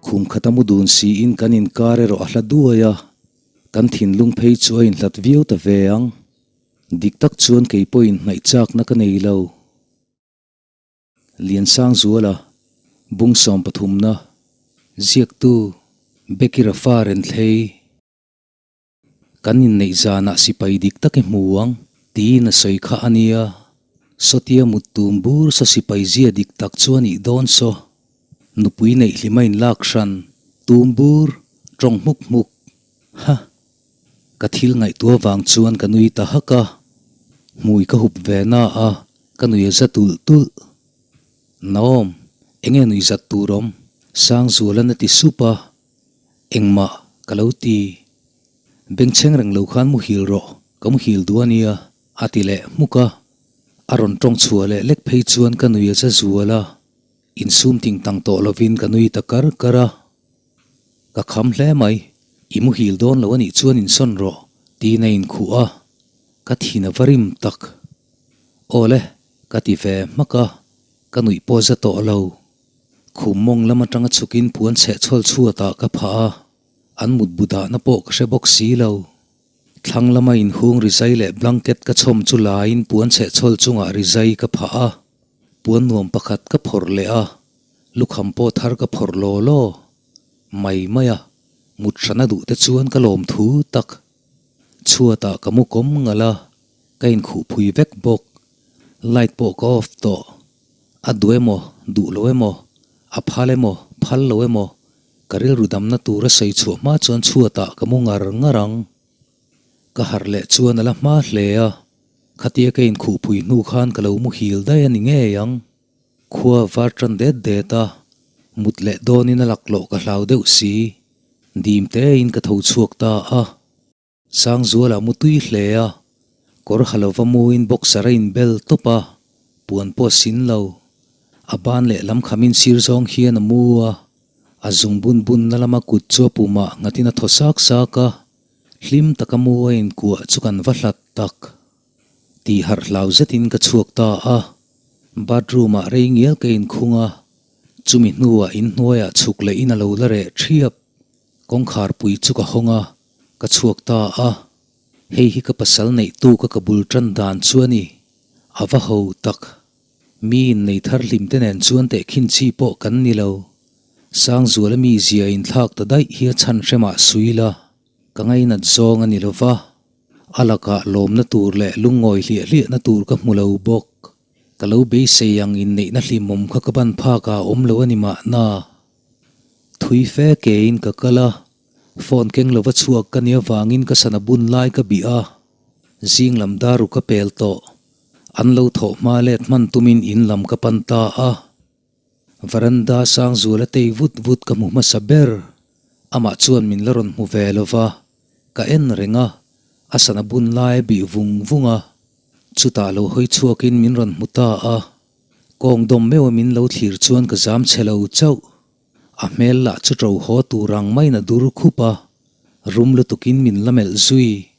Khum khata mu dun siin kan inkar erawh a hla duai a, kan thinlung phei chu a inhlat viau ta ve ang. Dik tak chuan kei pawhin hnaih chakna ka nei lo. Liansangzuala, Bung sawmpathumna, Ziaktu, Becky Rafa Renthlei. Kan inneih zanah sipai dik tak i hmu ang, tiin a sawi kha a nia. Sawtia mut tum bur saw sipai zia dik tak chu a nih dawn saw. Nupui neih hlim a inlak hran, tum bur, tawng hmuk hmuk. Ha! Ka thil ngaihtuah vang chuan ka nui ta hak a. Hmui ka hup ve na a, ka nui a za tulh tulh. Naom, enge nui zat tur awm? Sangzualan a ti sup a. Engmah ka lo ti. Bengchheng reng lo khan muhil rawh, ka muhil duh a nia, a ti leh hmuk a. A rawn tawng chhuah leh lek phei chuan ka nui a za zual a, insum ting tang tawh lovin ka nui ta kar kar a. Ka kham hle mai, i muhil dawn lo a nih chuan insawn rawh, tiin a inkhuh a, ka thin a va rim tak. Aw le, ka ti ve hmak a, ka nuih pawh za tawh lo. Khum mawng lam atanga chhukin puan chheh chhawl chhuatah ka phah a, an mut bu dahna pawh ka hre bawk si lo. Thlang lama inhung rizai leh blanket ka chhawm chu laiin puan chheh chhawl chungah rizai ka phah a, puan nuam pakhat ka phawrh leh a, lukham pawh thar ka phawrh law law mai mai a, mut hrana duh te chuan ka lawm thu tak. Chhuatah ka mu kawm ngalh a, ka inkhuh phui vek bawk. Light pawh ka off tawh. A duh emaw, duh lo emaw, a phal emaw, phal lo emaw, ka rilru damna tur a sawi chhuah hma chuan chhuatah ka mu ngar ngar ang. Ka harh leh chuan a la hma hle a, khatia ka inkhuhpui hnu khan ka lo muhil daih a ni ngei ang. Khua var tan det det a, mut leh dawnin a laklawh ka hlau deuh si. Dim tein ka tho chhuak ta a. Sangzuala mu tui hle a, kawr ha lova muin boxer a inbel tawp a, puan pawh a sin lo. A ban leh lam khamin sir zawng hian a mu a, a zung bun bunna lama kut chu a pumah nghatin a thaw sak sak a, hlim taka mu a inkuah chu kan va hlat tak. Tih harh hlau zetin ka chhuak ta a, bathroom ah rei ngial ka inkhung a, chumi hnuah inhnuaiah chhuk leh in a lo la reh thiap. Kawngkhar pui chu ka hawng a, ka chhuak ta a. Hei hi ka pasal neih tu ka ka bul tan dan chu a ni. A va ho tak. Mi innei thar hlim te nen chuan tehkhin chi pawh kan ni lo. Sangzuala mi zia inthlak ta daih hi a chhan hremah sui la, ka ngainat zawng a ni lo va. A lakah lawmna tur leh lungngawi hliah hliahna tur ka hmu lo bawk. Ka lo beisei ang inneihna hlimawm kha ka ban phakah a awm lo a ni mahna. Thui fe kein ka kal a, phone keng lova chhuak ka nia vangin ka sana bun lai ka bih a, zing lam daru ka pel tawh. An lo thawh hma let hman tumin in lam ka pan ta a. Varanda Sangzuala tei vut vut ka hmu hmasa ber. Amah chuan min la rawn hmu ve lova, ka en reng a, a sana bun lai a bih vung vung a. Chutah lo hawi chhuakin min rawn hmu ta a. Kawng dawm meuh a min lo thlir chuan ka zam chhe lo chauh. A hmel lah chu ṭo haw tur ang maiin a dur khup a, rum lutukin min la melh zui.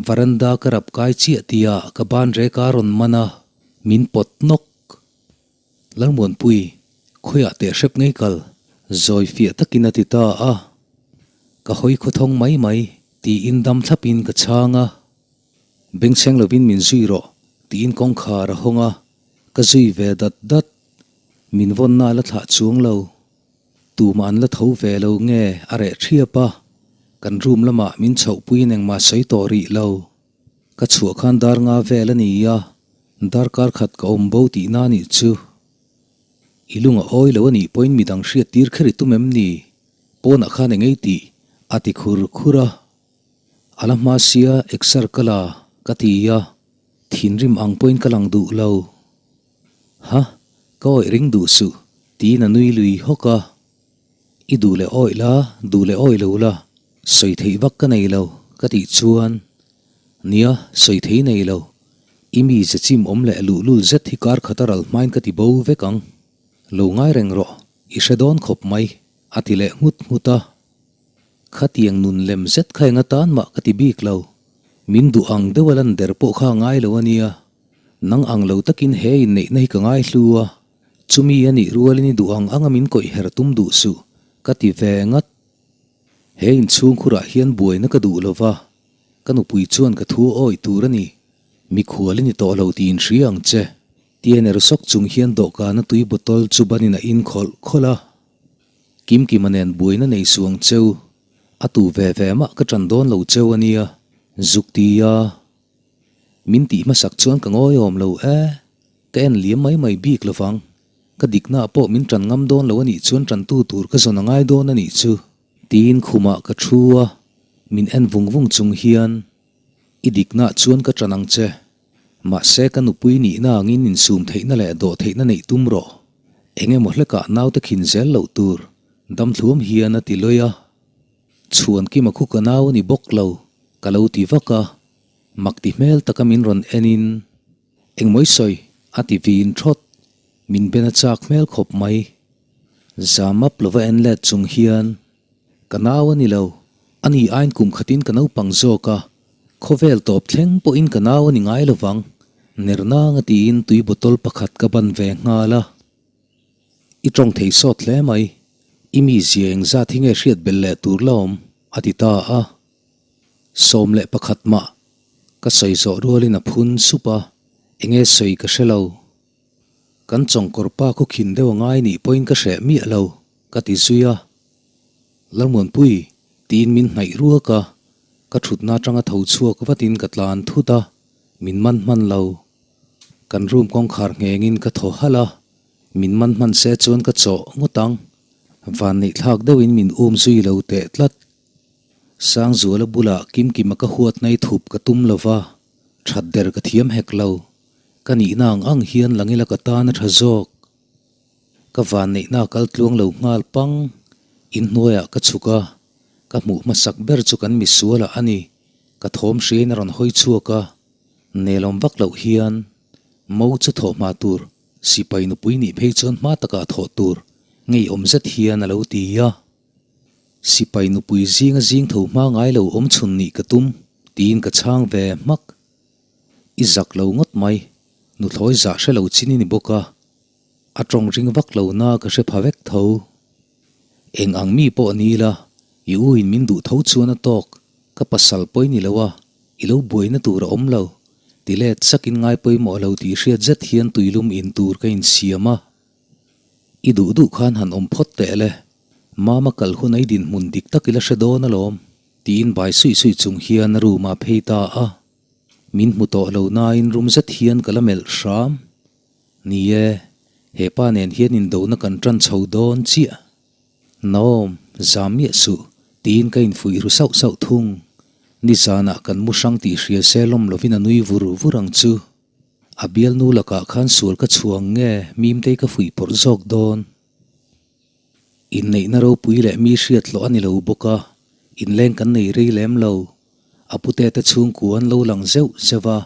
Varanda ka rap kai chiah tihah ka ban rek a rawn man a, min pawt nawk. Lalmuanpui, khawiah teh hrep ngei kal, zawi fiah takin a ti ta a. Ka hawi khawthawng mai mai, tiin dam thlapin ka chhang a. Bengchheng lovin min zui rawh, tiin kawngkhar a hawng a, ka zui ve dat dat. Min vawnna a la thlah chuang lo. Tumah an la tho ve lo nge a reh thiap a, kan room lamah min chhohpuiin engmah sawi tawh rih lo. Ka chhuah khan dar nga vel a ni a, darkar khat ka awm bo tihna a nih chu. I lung a awi lo a nih pawhin midang hriat tir kher i tum em ni? Pawnah khan eng ei tih? a ti khur khur a. A la hma sia exer ka la ka ti a, thinrim ang pawhin ka lang duh lo. Ha, ka awih ring duh suh, tiin a nui lui hawk a. I duh leh awih la, duh leh awih lo la, sawi theih vak ka nei lo, ka tih chuan, Nia, sawi thei nei lo. I mi ze chim awm leh luhlul zet hi kar khat a ral hmain ka ti bo vek ang. Lo ngai reng rawh, i hre dawn khawp mai, a ti leh nghut nghut a. Khatiang nun lem zet kha enga tan mah ka ti bik lo. Min duh ang deuh a lan der pawh kha a ngai lo a nia. Nang ang lo takin he inneihna hi ka ngai hlu a. Chumi a nih rualin i duh ang anga min kawih her tum duh suh. Ka ti ve ngat. He inchhungkhurah hian buaina ka duh lo va, ka nupui chuan ka thu awih tur a ni. Mikhual i ni tawh lo tih inhria ang che. Tia ner sawk chung hian dawhkana tui bottle chu banin a in khawlh khawlh a. Kimkima nen buaina nei suang cheu, a tu ve ve mah ka ṭan dawn lo cheu a nia, zuk ti a. Min tih hmasak chuan ka ngawi awm lo e, ka en liam mai mai bik lo vang. Ka diknaah pawh min ṭan ngam dawn lo a nih chuan ṭantu tur ka zawn a ngai dawn a nih chu. Tiin khumah ka ṭhu a, min en vung vung chung hian, I diknaah chuan ka ṭan ang che. Mahse ka nupui nihna angin insum theihna leh dawh theihna neih tum rawh. Eng emaw hlekah naute khin zel loh tur, damthluam hian a ti lawih a. Chhuan kima khu ka nau a ni bawk lo, ka lo ti vak a. Mak ti hmel taka min rawn enin, Engmawi sawi, a ti vin thawt. Min ben a chak hmel khawp mai. Zam up lova en let chung hian, Ka nau a ni lo, a ni ain kum khatin ka naupang zawk a, khawvel tawp thleng pawhin ka nau a ni ngai lo vang, ner nanga tiin tui bottle pakhat ka ban ve nghal a. I tawng thei sawt hle mai, i mi zia engzat hi nge hriat belh leh tur la awm, a ti ta a. 11 mah ka sawi zawh rualin a phun sup a, enge sawi ka hre lo. Kan chawngkawr pa khaw khin deuh a ngai nih pawhin ka hreh miah lo, ka ti zui a. Lalmuanpui, tiin min hnaih ruak a, ka thutna atanga tho chhuak vatin ka tlan thut a, min man hman lo. Kan room kawngkhar nghengin ka thaw halh a, min man hman se chuan ka chawh ngawt ang. Vanneih thlak deuhin min um zui lo teh tlat. Sangzuala bulah Kimkima ka huat nai thup ka tum lo va, that der ka thiam hek lo. Ka nihna ang ang hian langila ka tan a tha zawk. Ka vanneihna kal tluang lo nghal pang. Inhnuaiah ka chhuk a, ka hmuh hmasak ber chu kan misualah a ni. Ka thawm hriain a rawn hawi chhuak a, nelawm vak loh hian Mo chu thawh hma tur, sipai nupui nih phei chuan hma takah thawh tur, ngeiawm zet hian a lo ti a. Sipai nupui zinga zing tho hma ngai lo awm chhun nih ka tum, tiin ka chhang ve hmak. I zak lo ngawt mai, nuthlawi zah hre lo chin i ni bawk a, a tawng ring vak lo na ka hre pha vek tho. Eng ang mi pawh ni ila, i u in min duh tho chuan a tawk, ka pasal pawi ni lo a, i lo buaina tur a awm lo, ti let sakin ngai pawimawh lo tih hriat zet hian tuilum in tur ka insiam a. I duh duh khan han awm phawt teh le, Mama kal hun a i dinhmun dik tak ila hre dawn alawm, tiin bai suih suih chung hian a room ah phei ta a. Min hmu tawh lo nain rum zet hian ka la melh hram. Ni e, he pa nen hian indona kan tan chho dawn chiah. Naom, zam miah suh, tiin ka infuih ru sauh sauh thung. Nizanah kan mu hrang tih hria se lawm lovin a nui vur vur ang chu. A bialnu lakah khan sual ka chhuang nge Mimtei ka fuih pawrh zawk dawn. Inneihna ropui leh mi hriat hlawh a ni lo bawk a, inleng kan nei rei lem lo. A pute te chhungkua an lo lang zeuh zeuh a,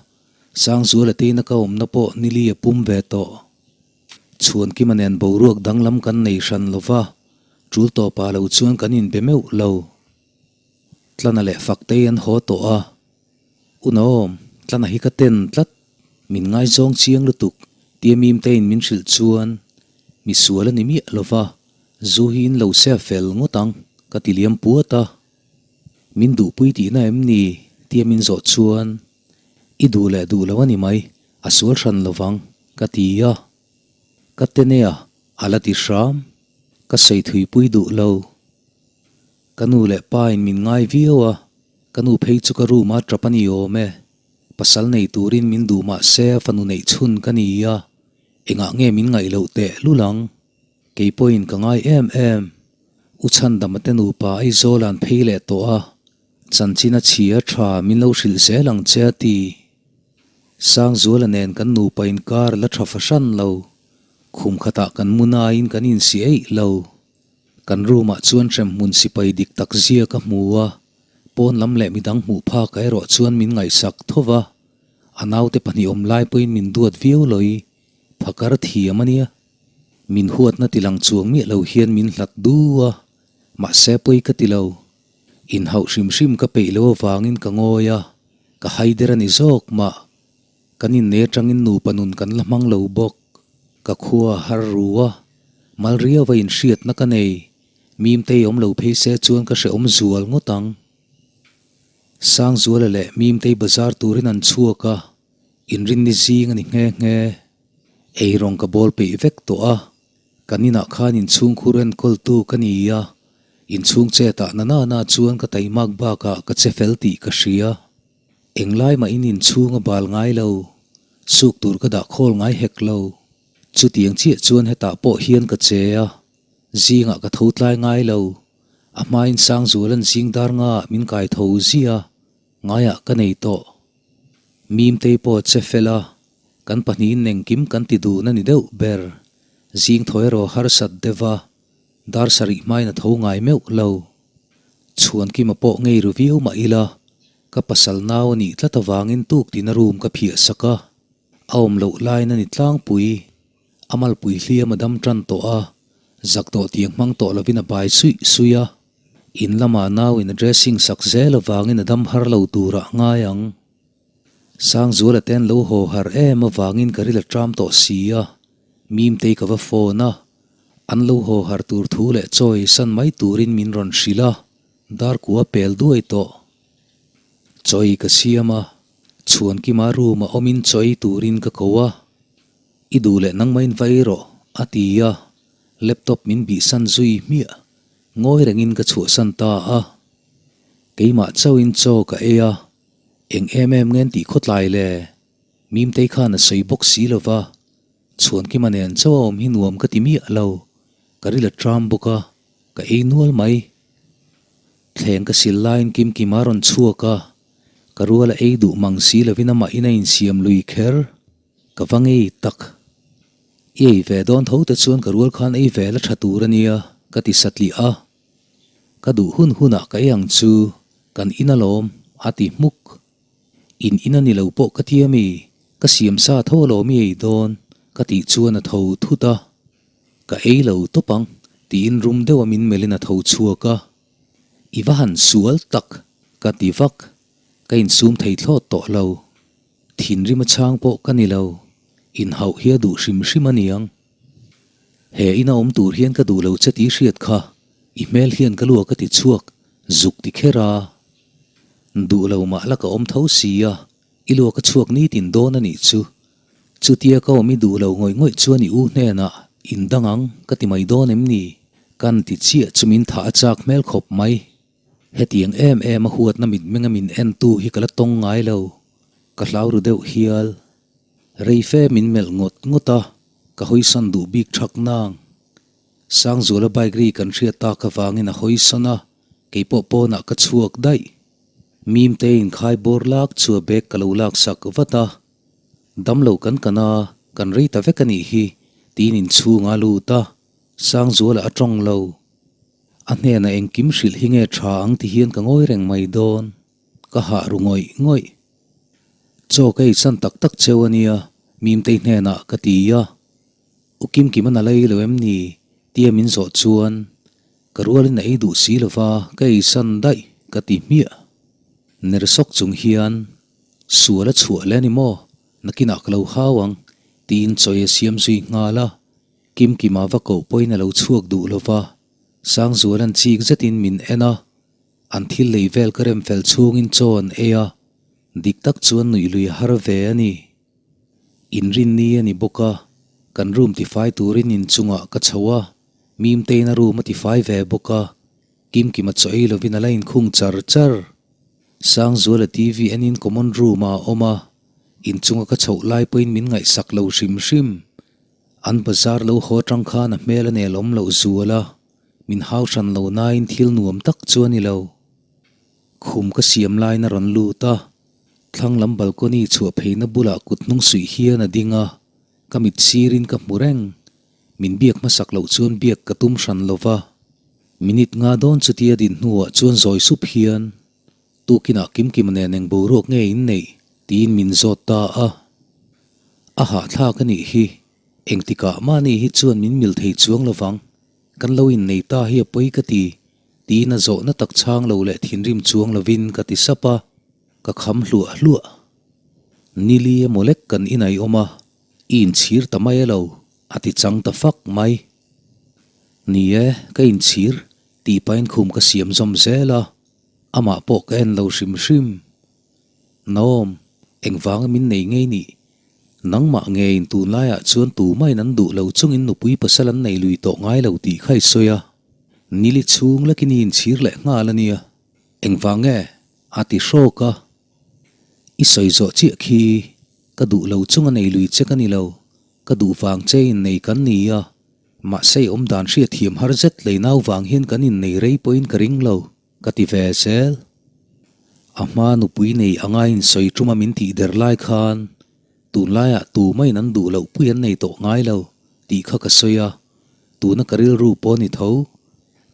Sangzuala teina ka awmna pawh nili a pum ve tawh. Chhuankima nen boruak danglam kan nei hran lo va, tul tawpah lo chuan kan inbe meuh lo. Tlana leh Faktei an haw tawh a, Unawm, Tlana hi ka ten tlat, min ngaizawng chiang lutuk, tia Mimtein min hrilh chuan misual a ni miah lo va, zu hi in lo se a fel ngawt ang, ka ti liam puat a. Min duhpui tihna em ni? tia min zawh chuan I duh leh duh lo a ni mai, a sual hran lo vang, ka ti a. Ka te nia, a la ti hram. Ka sawi thuipui duh lo. Ka nu leh pa in min ngai viau a, ka nu phei chu ka room a tap a ni awm e. Pasal nei turin min duh mah se a fanu neih chhun ka ni a, engah nge min ngaih loh teh lul ang? Kei pawhin ka ngai em em. U Chhandama te nupa Aizawl an phei leh tawh a, chanchin a chhia tha min lo hrilh zel ang che a ti. Sangzuala nen kan nupa inkar la tha fahran lo, khum khatah kan mu nain kan insi eih lo. Kan room ah chuan hremhmun sipai dik tak zia ka hmu a, pawn lam leh midang hmuh phak ah erawh chuan min ngaihsak tho va, a naute pahnih awm lai pawhin min duat viau lawih, phakar thiam a nia. Min huatna ti lang chuang miah lo hian min hlat du a, mahse pawi ka ti lo. Inhauh hrim hrim ka peih lo avangin ka ngawi a, ka haider a ni zawk mah. Kan innei atangin nupa nun kan la hmang lo bawk. Ka khua a har ru a, mal riau a inhriatna ka nei. Mimtei awm lo phei se chuan ka hrehawm zual ngawt ang. Sangzuala leh Mimtei bazar turin an chhuak a, inrinni zing a ni nghe nghe. Eirawng ka bawl peih vek tawh a, kan inah khan inchhungkhur enkawltu ka ni a, inchhung chetah na nana chuan ka taimak bakah ka che fel tih ka hria. Englai mah in inchhung a bal ngai lo, suk tur ka dah khawl ngai hek lo. Chutiang chiah chuan hetah pawh hian ka che a, zingah ka tho tlai ngai lo. A hmain Sangzuala'n zing dar ngaah min kai tho zia, ngaiah ka nei tawh. Mimtei pawh a che fel a, kan pahnihin engkim kan ti dun a ni deuh ber. Zing thaw erawh harsat deuh a, dar sarih hmain a tho ngai meuh lo. Chhuankima pawh ngei ru viau mah ila, ka pasal nau a nih tlat avangin tuk tina room ka phiah sak a, a awm loh laiin a ni tlangpui. A malpui hliam a dam tan tawh a, zak tawh tiang hmang tawh lovin a bai suih suih a. In lamah nauin a dressing sak zel avangin a dam har lo turah ngai ang. Sangzuala te an lo haw har em avangin ka ril a ṭam tawh si a, Mimtei ka va phone a, an lo haw har tur thu leh chaw ei san mai turin min rawn hrilh a, dar kua pel duai tawh. Chaw ei ka siam a, Chhuankima room a awmin chaw ei turin ka ko a. I duh leh nangmahin va ei rawh, a ti a, laptop min bihsan zui hmiah. Ngawi rengin ka chhuahsan ta a. Keimah chauhin chaw ka ei a, eng em em ngen tih khawtlai le? Mimtei khan a sawi bawk si lo va, Chhuankima nen chaw a awm hi nuam ka ti miah lo, ka ril a ṭam bawk a, ka ei nual mai. Thleng ka sil laiin Kimkima a rawn chhuak a, ka rual a ei duh mang si lovin amahin a insiam lui kher. Ka va ngei tak. I ei ve dawn tho te chuan ka rual khan ei ve la tha tur a nia, ka ti satliah a. Ka duh hun hunah ka ei ang chu, kan in alawm, a ti hmuk. In in a ni lo pawh ka ti a mi, ka siam sa tho alawm i ei dawn, ka tih chuan a tho thut a. Ka ei lo tawp ang, tiin rum deuha min melhin a tho chhuak a. I va han sual tak, ka ti vak. Ka insum thei thlawt tawh lo. Thinrim a chhang pawh ka ni lo, inhauh hi a duh hrim hrim a niang. He ina awm tur hian ka duh lo che tih hriat kha, i hmel hian ka lua ka ti chhuak zuk ti kher a. Duh lo mah la ka awm tho si a, i lua ka chhuak nitin dawn a nih chu. Chutia ka awm i duh lo ngawih ngawih chuan i u hnenah indang ang ka ti mai dawn em ni? Kan ti chiah chu min thah a chak hmel khawp mai. Hetiang em em a huatna mitmenga min entu hi ka la tawng ngai lo, ka hlau ru deuh hial. Reife min melh ngawt ngawt a, ka hawisawn duh bik thak nang. Sangzuala bike ri kan hriat tak avangin a hawisawn a, keipawh pawnah ka chhuak daih. Mimte inkhai bawr lak chu a bag ka lo laksak vat a, Damlo kan kan a, kan rei ta vek a nih hi, tiin inchhung a lut a, Sangzuala a tawng lo. A hnenah engkim hrilh hi nge tha ang ti hian ka ngawi reng mai dawn. Ka hah ru ngawih ngawih. Chaw ka ei chan tak tak cheu a nia, Mimtei hnenah ka ti a. U Kimkima na lei lo em ni? tia min zawh chuan ka rualin a ei duh si lova ka ei san daih ka ti hmiah. Ner sawk chung hian sual a chhuah leh a ni maw? Nakinah ka lo hau ang tiin chawi a siam zui nghal a. Kimkima va koh pawhin a lo chhuak duh lo va, Sangzuala'n chik zetin min en a, an thil lei vel ka rem fel chhungin chaw an ei a, dik tak chuan nuih lui a har ve a ni. Inrinni a ni bawk a, kan room tifai turin inchungah ka chho a, Mimtein a room a tifai ve bawk a, Kimkima chaw ei lovin a la inkhung char char. Sangzuala TV enin common room-ah a awm a, inchunga ka chhoh lai pawhin min ngaihsak lo hrim hrim. An bazar lo haw atang khan a hmel a nel awm loh zual a, min hau hran lo nain thil nuam tak chu a ni lo. Khum ka siam laiin a rawn lut a, thlang lam balcony chhuah pheina bulah kut hnung suih hian a ding a, ka mit sirin ka hmu reng. Min biak hmasak loh chuan biak ka tum hran lo va. Minute nga dawn chutia din hnuah chuan zawi sup hian, Tukinah Kimkima nen eng boruak nge in neih? tiin min zawt ta a. A hahthlak a nih hi, engtikah mahni hi chuan min mil thei chuang lovang, kan lo innei ta hi a pawi ka ti, tiin a zawhna tak chhang lo leh thinrim chuang lovin ka ti sap a, ka kham hluah hluah. Nili emaw lek kan inai awm a, i inchhir ta mai elo, a ti chang ta fak mai. Ni e, ka inchhir. Tih pahin khum ka siam zawm zel a, amah pawh ka en lo hrim hrim. Naom, engvanga min nei ngei nih? Nangmah ngeiin tunlaiah chuan tumahin an duh lo chungin nupui pasal an nei lui tawh ngai lo tih kha i sawi a. Nili chhung lekin i inchhir leh nghal a nia. Engvang nge? A ti hrawk a. I sawi zawh chiah khi ka duh lo chunga nei lui che ka ni lo. Ka duh vang che innei kan ni a. Mahse i awmdan hriatthiam har zet lei nau vang hian kan innei rei pawhin ka ring lo, ka ti ve zel. A hma nupui nei anga insawi tuma min tih der lai khan tunlaiah tumahin an duh loh pui an nei tawh ngai lo tih kha ka sawi a, tuna ka rilru pawh a ni tho.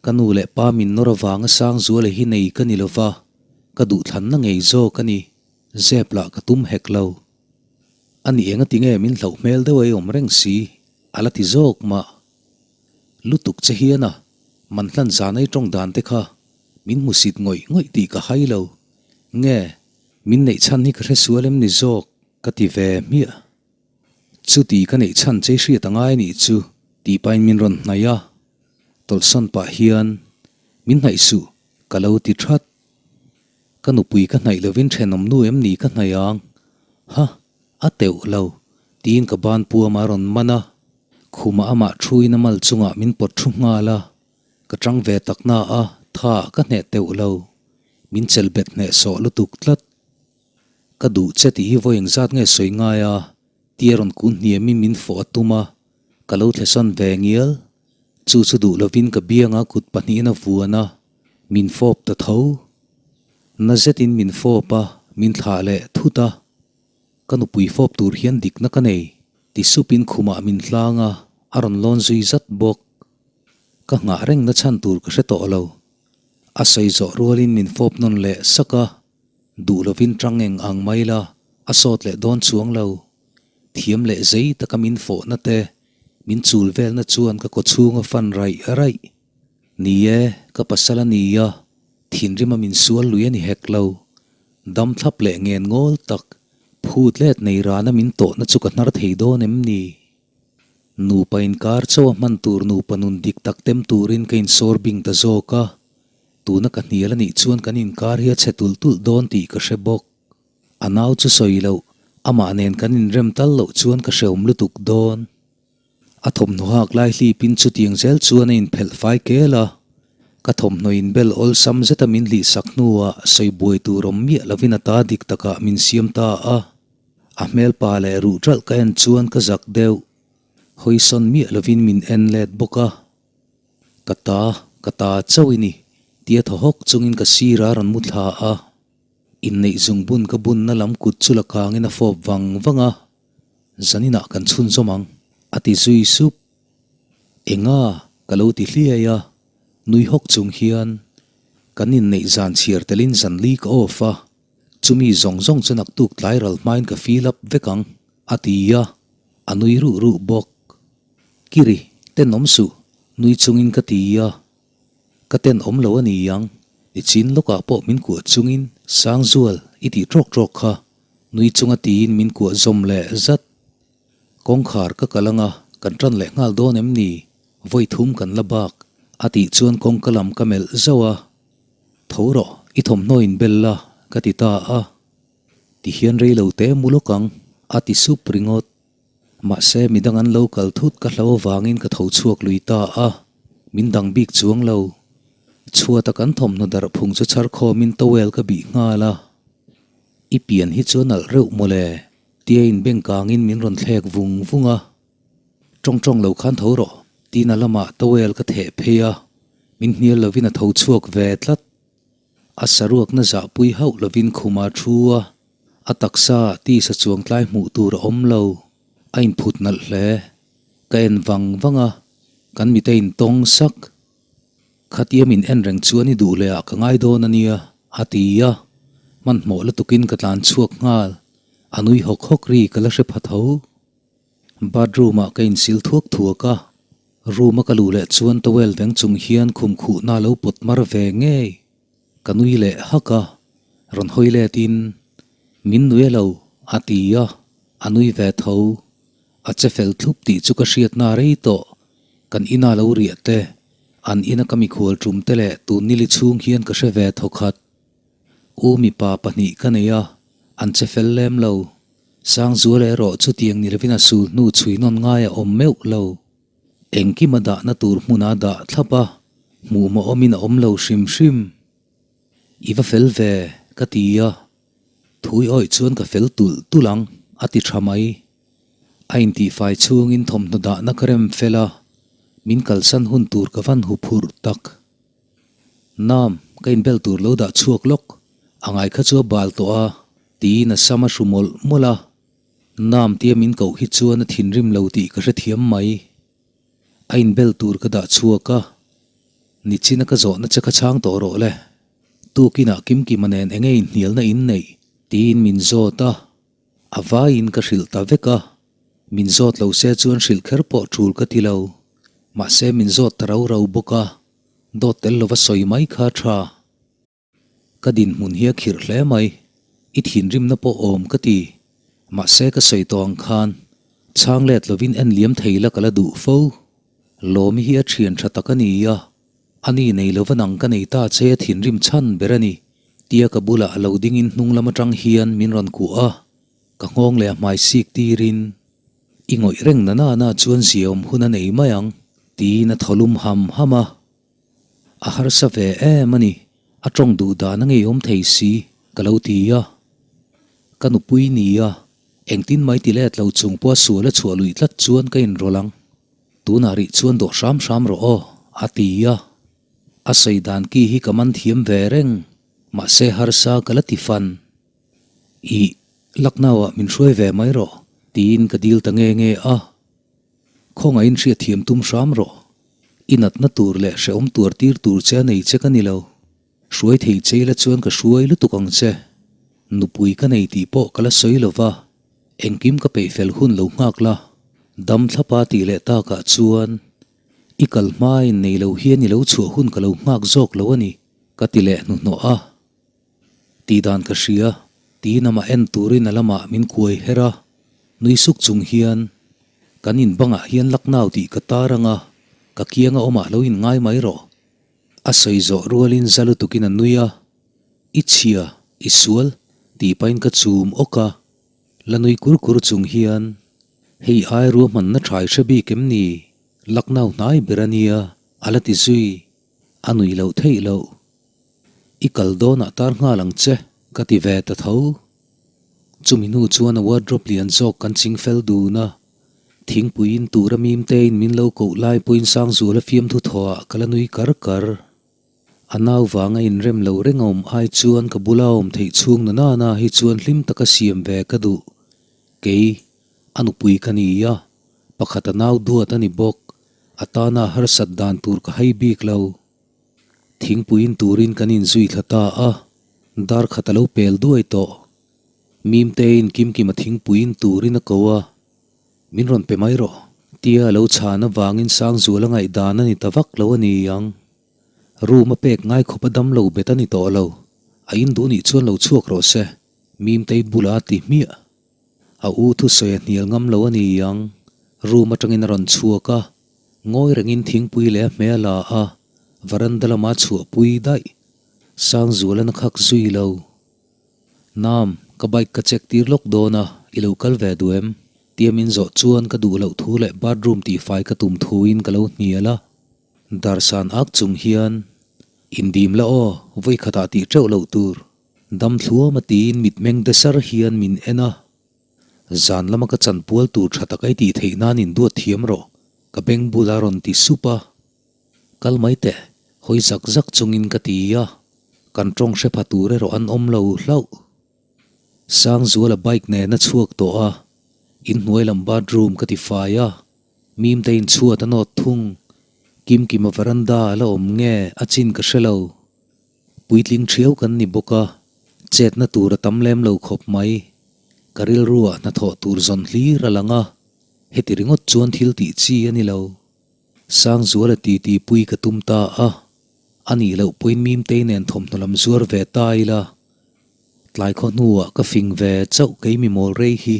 Ka nu leh pa min nawr avanga Sangzuala hi nei ka ni lova, ka duhthlanna ngei zawk a ni, zep lah ka tum hek lo. A ni engati nge min hlauh hmel deuh a i awm reng si? A la ti zawk mah. Lutuk che hian a, man hlan zan ei tawng dan te kha min hmusit ngawih ngawih tih ka hai lo. Nge, min neih chhan hi ka hre sual em ni zawk ka ti ve hmiah. Chuti ka neih chhan che i hriat a ngai nih chu tih pahin min rawn hnaih a. Tawlhsawn pah hian min hnaih suh ka lo ti that. Ka nupui ka hnaih lovin thenawm nu em ni ka hnaih ang? Ha! A teuh lo, tiin ka ban puam a rawn man a. Khumah amah thuin a mal chungah min pawt thu nghal a. Ka tang ve tak na a, tha ka hneh teuh lo. Min chelh bet hneh sawh lutuk tlat. Ka duh che tih hi vawi engzat nge sawi ngai a, tia rawn kun hniamin min fawh a tum a. Ka lo thlesawn ve ngial. Chu chu duh lovin ka bianga kut pahnihin a vuan a, min fawp ta tho. Na zetin min fawp a, min thlah leh thut a. Ka nupui fawp tur hian dikna ka nei, ti supin khumah min hlang a, a rawn lawn zui zat bawk. Ka nghah rengna chhan tur ka hre tawh lo. A sawi zawh rualin min fawp nawn leh sak a, duh lovin tang eng ang mai la, a sawt leh dawn chuang lo. Thiam leh zei taka min fawhna te, min chul velna chuan ka kawchhung a fan raih raih. Ni e, ka pasal a ni a, thinrima min sual lui a ni hek lo. Dam thlap leh ngen ngawl tak, phut let nei rana min tawhna chu ka hnar thei dawn em ni? Nupa inkar chauh a hman tur nupa nun dik tak tem turin ka insawr bing ta zawk a, tuna ka hnial a nih chuan kan inkar hi a chhe tulh tulh dawn tih ka hre bawk. A nau chu sawi loh, amah nen kan inrem tal loh chuan ka hreawm lutuk dawn. A thawmhnaw hak lai hlipin chutiang zel chuan a inphelh fai kel a, ka thawmhnaw inbel awlsam zeta min hlihsak hnuah sawi buai tur awm miah lovin a ta dik takah min siam ta a. A hmelpa leh ruh ṭalh ka en chuan ka zak deuh. Hawisawn miah lovin min en let bawk a. Ka ta, ka ta chauh i ni, tia thaw hawk chungin ka sirah a rawn mu thla a. Inneih zungbun ka bunna lam kut chu la kangin a fawp vang vang a, Zaninah kan chhunzawm ang, a ti zui sup. Enga? ka lo ti hliai a, nui hawk chung hian, Kan inneih zan chhiar telin zan li ka off a, chumi zawng zawng chu naktuk tlai ral hmain ka fill up vek ang, a ti a, a nui ruh ruh bawk. Kiri, tenawm suh, nui chungin ka ti a. Ka tenawm lo a ni ang, nichin lawkah pawh min kuah chungin Sangzual i tih trawk trawk kha, nui chunga tiin min kuah zawm leh zat. Kawngkhar ka kal anga kan tan leh nghal dawn em ni? Vawi thum kan la bak a tih chuan kawngka lam ka melh zauh a, Tho rawh, i thawmhnaw in bel la ka ti ta a. Tihian rei lo te mu lawk ang a ti sup ringawt. Mahse, midang an lo kal thut ka hlo avangin ka tho chhuak lui ta a, min dang bik chuang lo. Chhuata kan thawmhnaw darh phung chu chhar khawmin towel ka bih nghal a. I pian hi chu a nalh reuh mawle, tia inbeng kangin min rawn thlek vung vung a. Tawng tawng lo khan tho rawh, tiin a lamah towel ka theh phei a, min hnial lovin a tho chhuak ve tlat. A saruakna zahpui hauh lovin khuma thu a, a taksa tisa chuang tlai hmuh tur a awm lo, a inphut nalh hle. Ka en vang vang a, kan mit a intawng sak. Khatia min en reng chuan i duh leh ah ka ngai dawn a nia, a ti a. Hmanhmawh lutukin ka tlan chhuak nghal, a nui hawk hawk ri ka la hre pha tho. Bathroom ah ka insil thuak thuak a, room a ka luh leh chuan towel veng chung hian khum khuhna a lo pawt mar ve ngei. Ka nui leh hak a, rawn hawi let in, Min nui a lo, a ti a, a nui ve tho. A che fel thlup tih chu ka hriatna rei tawh, kan ina lo riah te. An ina ka mikhual tum te leh tun nili chhung hian ka hre ve thawkhat. U mipa pahnih ka nei a, an che fel lem lo. Sangzuala erawh chutiang ni lovin a sul hnu chhui nawn ngai a awm meuh lo. Engkim a dahna tur hmuna dah thlap a, hmuh mawhawmin a awm lo hrim hrim. I va fel ve, ka ti a. Thui awih chuan ka fel tulh tulh ang, a ti tha mai. A intihfai chhungin thawmhnaw dahna ka rem fel a, min kalsan hun tur ka van hu phurh tak. Nam, ka inbel tur lo dah chhuak lawk, a ngai kha chu a bal tawh a, tiin a sam a hru mawlh mawlh a. Nam tia min koh hi chuan a thinrim lo tih ka hrethiam mai. A inbel tur ka dah chhuak a, Nichina ka zawhna che kha chhang tawh rawh le. Tukinah Kimkima nen enge inhnialna in neih? tiin min zawt a. A vaiin ka hrilh ta vek a, min zawt lo se chuan hrilh kher pawh tul ka ti lo. Mahse min zawt ta rau rau bawk a, dawt tel lova sawi mai kha tha. Ka dinhmun hi a khirh hle mai, i thinrimna pawh awm ka ti. Mahse ka sawi tawh ang khan, chhang let lovin en liam thei la ka la duh fo. Lawmi hi a thian tha tak a ni a, A ni nei lova nang ka nei ta che a thinrim chhan ber a ni, tia ka bulah a lo dingin hnung lam atang hian min rawn kuah a, ka nghawng leh a hmai sik tirin, I ngawih reng na na na chuan ziaawm hun a nei mai ang, tiin a thaw lum ham ham a. A harsa ve em a ni, a tawng duh dan a ngeiawm thei si, ka lo ti a. Ka nupui ni a, engtin mai ti let lo chung pawha sual a chhuah luih tlat chuan ka inrawlh ang. Tunah rih chuan dawh hram hram rawh aw, a ti a. A sawi dan ki hi ka man thiam ve reng, mahse harsa ka la ti fan. Ih, Lucknow-ah min hruai ve mai rawh, tiin ka dil ta nge nge a. Khawngaihin hriatthiam tum hram rawh. I natna tur leh hrehawm tuar tir tur che a nei che ka ni lo. Hruai thei che ila chuan ka hruai lutuk ang che. Nupui ka nei tih pawh ka la sawi lo va, engkim ka peih fel hun lo nghak la, dam thlapa tih leh takah chuan i kal hmain nei lo hian i lo chhuah hun ka lo nghak zawk lo a ni, ka ti leh hnuhnawh a. Tih dan ka hria, tiin amah en turin a lamah min kuai her a, nui suk chung hian, Kan in bangah hian Lucknow tih ka tar ang a, ka kianga awmah lo inngai mai rawh. A sawi zawh rualin za lutukin a nui a, I chhia, i sual, tih pahin ka chum awk a. La nui kur kur chung hian, Hei ai ruahmanna thai hre bik em ni? Lucknow hnai ber a nia, a la ti zui. A nui loh theih loh. I kal dawnah tar nghal ang che, ka ti ve ta tho. Chumi hnu chuan a wardrobe lian zawk kan ching fel dun a, thingpuiin tura mimtein min lo koh lai pawhin Sangzuala fiamthu thawhah ka la nui kar kar. A nau vanga inrem lo reng a awm ai chuan ka bula awm theih chhung na nana hi chuan hlim taka siam ve ka duh. Kei, a nupui ka ni a, pakhat a nau duat a ni bawk, a tana harsat dan tur ka hai bik lo. Thingpuiin turin kan inzui thla ta a, dar khat a lo pel duai tawh. Mimtein Kimkima thingpuiin turin a ko a, Min rawn pe mai rawh, tia a lo chhan avangin Sangzuala ngaihdan a ni ta vak lo a ni ang. Room a pek ngai khawp a dam lo bet a ni tawh lo, a in duh nih chuan lo chhuak rawh se, Mimtei bulah a ti hmiah. A u thusawi a hnial ngam lo a ni ang, room atangin a rawn chhuak a, Ngawi rengin thingpui leh a hme a la a, varanda lama chhuahpui daih. Sangzuala na khak zui lo. Nam, ka bike ka check tir lawk dawn a, i lo kal ve duh em? Tia min zawh chuan ka duh loh thu leh bathroom tihfai ka tum thuin ka lo hnial a. Darsan ak chung hian, Indim la aw, vawi khatah tih teuh loh tur. Dam thluam a tiin mitmeng de sar hian min en a. Zan lama ka chanpual tur tha tak ai tih theih nan in duat thiam rawh, ka beng bula rawn ti sup a. Kal mai teh, hawi zak zak chungin ka ti a, kan tawng hre pha tur erawh an awm lo hlauh. Sangzuala bike nen a chhuak tawh a, inhnuai lam bathroom ka ti fai a, Mimte in chhuat a nawt thung, Kimkima veranda a la awm nge a chin ka hre lo. Puitling thiau kan ni bawk a, chetna tur a tam lem lo khawp mai. Ka rilruah hnathawh tur zawn hlir a lang a, heti ringawt chuan thil tih chi a ni lo. Sangzuala titi pui ka tum ta a, a nih loh pawhin Mimtei nen thawmhnaw lam zuar ve ta ila. Tlai khaw hnuah ka fing ve chauh kei mi mawl rei hi.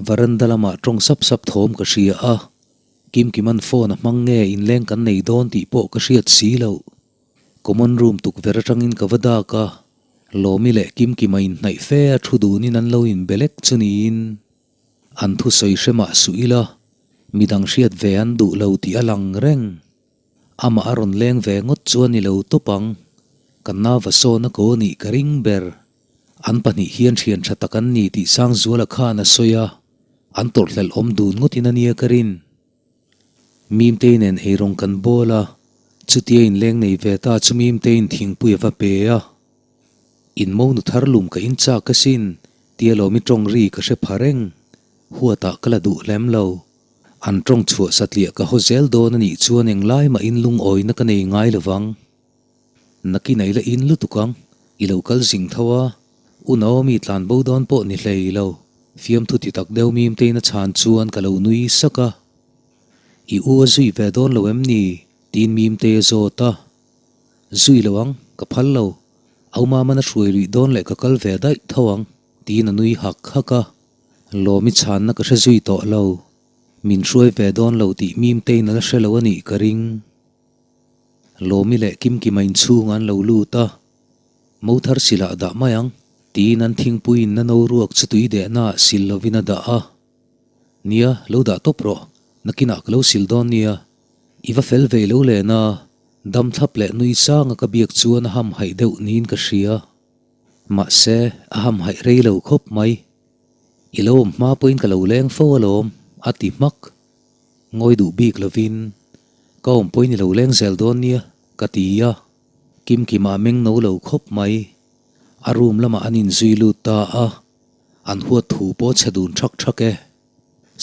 Varanda lamah tawng sap sap thawm ka hria a. Kimkima'n phone a hmang nge inleng kan nei dawn tih pawh ka hriat si loh. Common room tukverh atangin ka va dak a, Lawmi leh Kimkima inhnaih fe a thu dunin an lo inbe lek chu niin an thusawi hre mah suh ila, midang hriat ve an duh lo tih a lang reng. Amah a rawn leng ve ngawt chu a ni lo tawp ang. Kan nauva sawn a ko nih ka ring ber. An pahnih hian thian tha tak an ni tih Sangzuala khan a sawi a, an tawrhhlelh awm dun ngawtin a nia ka rin. Mimtei nen eirawng kan bawl a, chutia inleng nei ve ta chu Mimteiin thingpui a va pe a. In monu thar lum ka inchak asin tia lawmi tawng ri ka hre pha reng. Huatah ka la duh lem lo. An tawng chhuah satliah ka haw zel dawn a nih chuan englai mah in lungawina ka nei ngai lo vang. Nakin a ila in lutuk ang, i lo kal zing tho a, u Naomi tlan bo dawn pawh ni hlei lo, fiamthu ti tak deuh Mimtein a chhan chuan ka lo nui sak a. I u a zui ve dawn lo em ni? tiin Mimtei a zawt a. Zui lo ang, ka phal lo. Au Maman a hruai luih dawn leh ka kal ve daih tho ang, tiin a nui hak hak a. Lawmi chhanna ka hre zui tawh lo. Min hruai ve dawn lo tih Mimtein a la hre lo a nih ka ring. Lawmi leh Kimkima inchhung an lo lut a, Mo thar silah dah mai ang, tiin an thingpuiin na no ruak chu tui dehna ah sil lovin a dah a. Nia, lo dah tawp rawh, nakinah ka lo sil dawn nia. I va fel vei lo len a, dam thlap leh nui sanga ka biak chuan a hamhaih deuh niin ka hria. Mahse, a hamhaih rei lo khawp mai. I lo awm hma pawhin ka lo leng fo alawm, a ti hmak. Ngawi duh bik lovin, Ka awm pawhin i lo leng zel dawn nia, ka ti a. Kimkima a meng no lo khawp mai. A room lamah an inzui lut ta a, an huat thu pawh chhe dun thak thak e.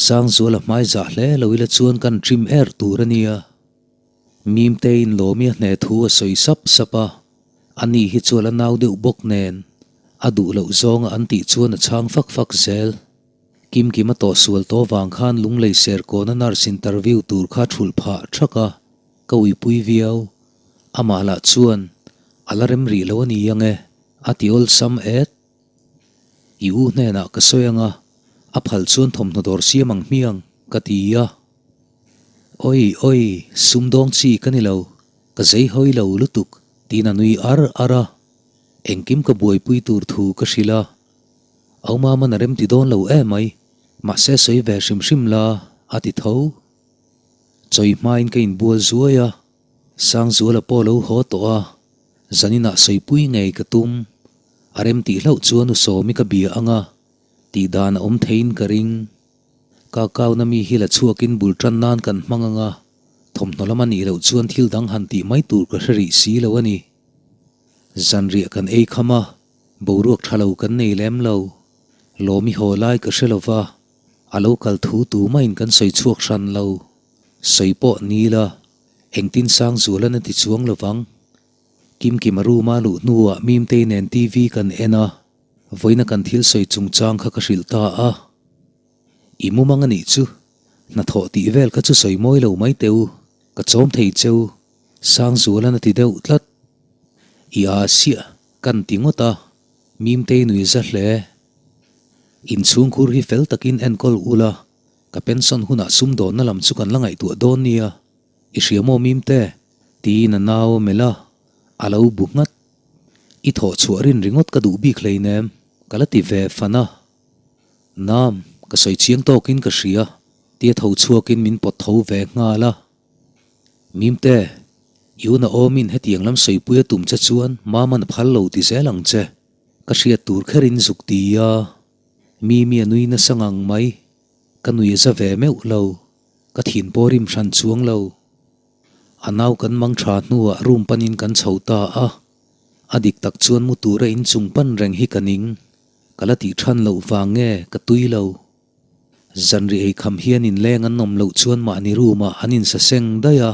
Sangzuala hmai zah hle lo ila chuan kan trim er tur a nia. Mimteiin Lawmi a hne thu a sawi sap sap a, ani hi chu a la nau deuh bawk nen, a duh loh zawnga an tih chuan a chhang fak fak zel. Kimkim a tawh sual tawh vang khan lunglei ser kawna nurse interview tur kha thulh phah thak a, ka uipui viau. Amah lah chuan, A la rem rih lo a ni ang e, a ti awlsam et. I u hnenah ka sawi ang a, a phal chuan thawmhnaw dawr siam ang hmiang, ka ti a. Oi oi, sumdawng chi ka ni lo, ka zei hawi lo lutuk, tiin a nui ar ar a. Engkim ka buaipui tur thu ka hrilh a. Au Mama na rem ti dawn lo em mai, mahse sawi ve hrim hrim la, a ti tho. Chawi hmain ka inbual zuai a, Sangzuala pawh lo haw tawh a, zaninah sawipui ngei ka tum. A rem tih hlauh chuan u Sawmi ka bia ang a, tih dan a awm theiin ka ring. Ka kauna mi hi la chhuakin bul tan nan kan hmang ang a, thawmhnaw lam a nih loh chuan thil dang han tih mai tur ka hre rih si lo a ni. Zanriah kan ei kham a, Boruak tha lo kan nei lem lo. Lawmi haw lai ka hre lo va, a lo kal thu tu maiin kan sawi chhuak hran lo. Sawi pawh ni la, engtin sang zual an a ti chuang lo vang. Kimkima room a luh hnuah Mimtei nen TV kan en a, vawiina kan thil sawi chungchang kha ka hrilh ta a. I mumang a nih chu, hnathawh tih vel kha chu sawi mawi lo mai teh u, ka chawm thei cheu, Sangzual an a ti deuh tlat. I aa siah. Kan ti ngawt a, Mimtei nui za hle. Inchhungkhur hi fel takin enkawl ula, ka pension hunah sumdawnna lam chu kan la ngaihtuah dawn nia. I hria maw Mimte? Tiin a nau a melh a, a lo bu nghat. I thawh chhuah rin ringawt ka duh bik hleinem, ka la ti ve fan a. Nam, ka sawi chiang tawkin ka hria, tia tho chhuakin min pawt tho ve nghal a. Mimte, i una awmin hetiang lam sawipuia tum che chuan Mama'n a phal lo ti zel ang che. Ka hriat tur kherin zuk ti a, Mimi a nui nasa ngang mai. Ka nui a za ve meuh lo, ka thin pawh rim hran chuang lo. A nau kan mang tha hnuah room panin kan chho ta a, a dik tak chuan mu tura inchung pan reng hi ka ning. Ka la tih than loh vang nge ka tui lo. Zanri eikham hian inleng an awm loh chuan mahni room ah an insa seng daih a,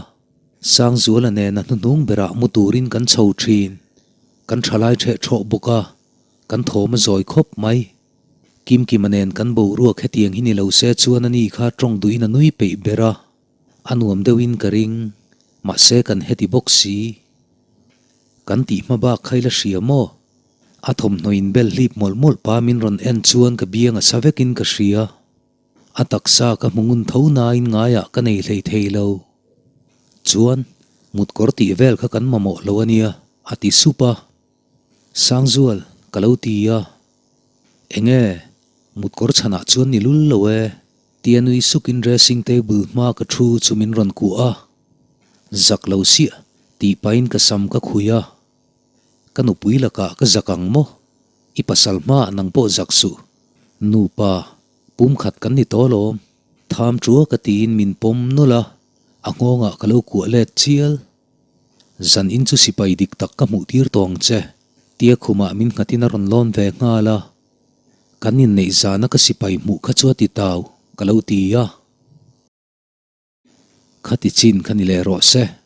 Sangzuala nen a hnuhnung berah mu turin kan chho thin. Kan thalai theh thawh bawk a, kan thawm a zawi khawp mai. Kimkima nen kan boruak hetiang hi ni lo se chuan ani kha tawng duhin a nui peih ber a, a nuam deuhin ka ring, mahse kan heti bawk si. Kan tih hma bak kha ila hria maw? A thawmhnaw in bel hlip mawlh mawlh pa min rawn en chuan ka biang a sa vekin ka hria. A taksa ka hmu ngun tho nain ngaiah ka nei hlei thei lo. Chuan, mutkawr tih vel kha kan mamawh lo a nia, a ti sup a. Sangzual, ka lo ti a. Enge, mutkawr chhanah chuan ni lul lo e, tia nui sukin dressing table hma ka thu chu min rawn kuah a. Zak lo siah, tih pahin ka sam ka khuih a. Ka nupui lakah ka zak ang maw? I pasal hmaah nang pawh zak suh. Nupa, pumkhat kan ni tawh alawm. Tham tua ka tiin min pawm nawlh a, a nghawngah ka lo kuah let chial. Zan in chu sipai dik tak ka hmuh tir tawh ang che, tia khumah min nghatin a rawn lawn ve nghal a. Kan inneih zana ka sipai hmuh kha chu a ti tau, ka lo ti a. Khati chin kha ni leh rawh se.